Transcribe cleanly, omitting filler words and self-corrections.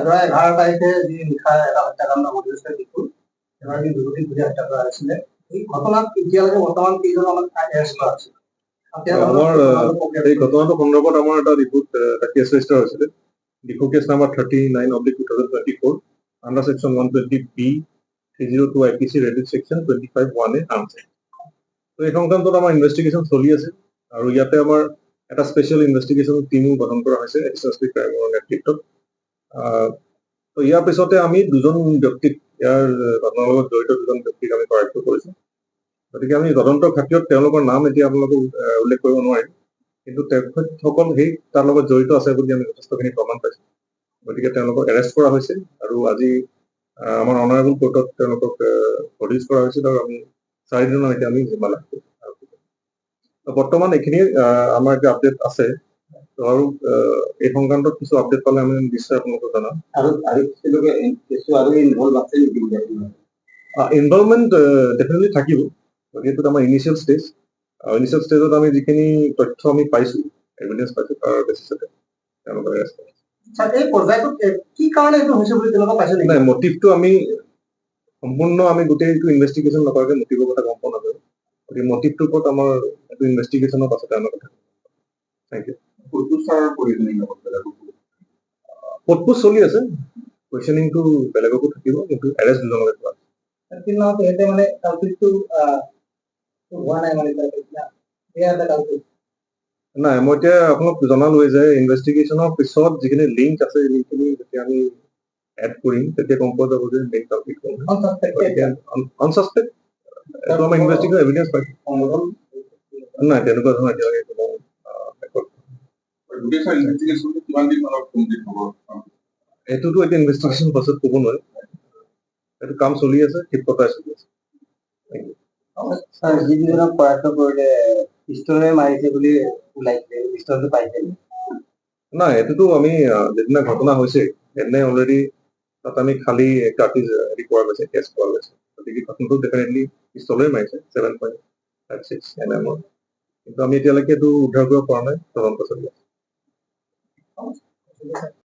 যোৱা 11 তাৰিখে যি নিশা এটা হত্যাকাণ্ড ঘটিছে ডিফুত, এগৰাকী যুৱতীক গুলীয়াই হত্যা কৰা হৈছিলে। এই ঘটনাত এতিয়ালৈকে বৰ্তমান কেইজন আমাক এৰেষ্ট কৰা হৈছে? আমাৰ এই ঘটনাটো সন্দৰ্ভত আমাৰ এটা ডিফুত এটা কেছ ৰেজিষ্টাৰ হৈছিলে, Diphu case number 39/2024 under section 120B, 302 IPC, read with section 25(1)A Arms Act। তো এই সংক্ৰান্তত আমাৰ ইনভেষ্টিগেশ্যন চলি আছে আৰু ইয়াতে আমাৰ এটা স্পেচিয়েল ইনভেষ্টিগেশ্যন টীমো গঠন কৰা হৈছে এডিচনেল এছ পি ক্ৰাইমৰ নেতৃত্বত। তো ইয়াৰ পিছতে আমি দুজন ব্যক্তিক, ইয়াৰ ঘটনাৰ লগত জড়িত দুজন ব্যক্তিক আমি কৰায়ত্ব কৰিছো। গতিকে আমি তদন্তৰ খাতিৰত তেওঁলোকৰ নাম এতিয়া আপোনালোকক উল্লেখ কৰিব নোৱাৰিম, কিন্তু তেখেতসকল সেই তাৰ লগত জড়িত আছে বুলি আমি যথেষ্টখিনি প্ৰমাণ পাইছো। গতিকে তেওঁলোকক এৰেষ্ট কৰা হৈছে আৰু আজি আমাৰ অনাৰেবল কোৰ্টত তেওঁলোকক প্ৰডিউচ কৰা হৈছিল আৰু আমি 4 দিনৰ এতিয়া আমি জিম্মা লাভ কৰিছো। বৰ্তমান এইখিনি আমাৰ এতিয়া আপডেট আছে। তো আৰু এই সংক্ৰান্তত কিছু আপডেট পালে আমি নিশ্চয় আপোনালোকক জনাম। আৰু আৰু তেওঁলোকে কিছু আৰু ইনভলভ আছে নেকি? ইনভলভমেণ্ট ডেফিনেটলি থাকিব। গতিকে এইটোত আমাৰ ইনিচিয়েল ষ্টেজ, ইনিচিয়েল ষ্টেজত আমি যিখিনি তথ্য আমি পাইছো, এভিডেন্স পাইছো, তাৰ বেচিছতে তেওঁলোকক এৰেষ্ট কৰা। ছাৰ, এই পৰ্যায়টোত কি কাৰণে এইটো হৈছে বুলি তেনেকুৱা পাইছে নেকি? নাই, মটিভটো আমি সম্পূৰ্ণ আমি গোটেই এইটো ইনভেষ্টিগেশ্যন নকৰাকে মটিভৰ কথা গম পোৱা নাযায়। গতিকে মটিভটোৰ ওপৰত আমাৰ এইটো ইনভেষ্টিগেশ্যনৰ পাছতে আমাৰ কথা। Thank U. ছাৰৰ প্ৰয়োজনীয় লগত? সোধপোছ চলি আছে, কুৱেশ্যনিংটো বেলেগকো থাকিব, কিন্তু এৰেষ্ট দুজনকে কৰা। কিন্তু তেখেতে মানে কালপ্ৰিটটো হোৱা নাই, মানে এয়া এটা কালপ্ৰিট। নাই, মই এতিয়া আপোনাক জনালোৱে যে ইনভেষ্টিগেশ্যনৰ পিছত যিখিনি লিংক আছে, লিংকখিনি যেতিয়া আমি এড কৰিম, তেতিয়া গম পোৱা যাব যে মেইন কালপ্ৰিট কোন হয়। গতিকে আনচাছপেক্ট, এইটো আমাৰ ইনভেষ্টিগেশ্যন এভিডেন্স পাইছো। সংগঠন? নাই, তেনেকুৱা ধৰণৰ এতিয়ালৈকে কোনো ৰেকৰ্ড গোটেই ছাৰ, ইনভেষ্টিগেশ্যনটো কিমান দিন মানত কমপ্লিট হ'ব? এইটোতো এতিয়া ইনভেষ্টিগেশ্যন পাছত ক'ব নোৱাৰি। এইটো কাম চলি আছে, ক্ষিপ্ৰতাৰে চলি আছে। ছাৰ, যি দুজনক কৰায়ত্ব কৰিলে, পিষ্টলেৰে মাৰিছে বুলি ওলাইছে, পিষ্টলটো পাইছে নেকি? নাই, এইটোতো আমি যিদিনা ঘটনা হৈছে সেইদিনাই অলৰেডি তাত আমি খালী কাৰ্টিজ হেৰি পোৱা গৈছে, কেছ পোৱা গৈছে। গতিকে ঘটনাটো ডেফিনেটলি পিষ্টলেৰে মাৰিছে, 7.56 mm ৰ। কিন্তু আমি এতিয়ালৈকে এইটো উদ্ধাৰ কৰিব পৰা নাই, তদন্ত চলি আছে।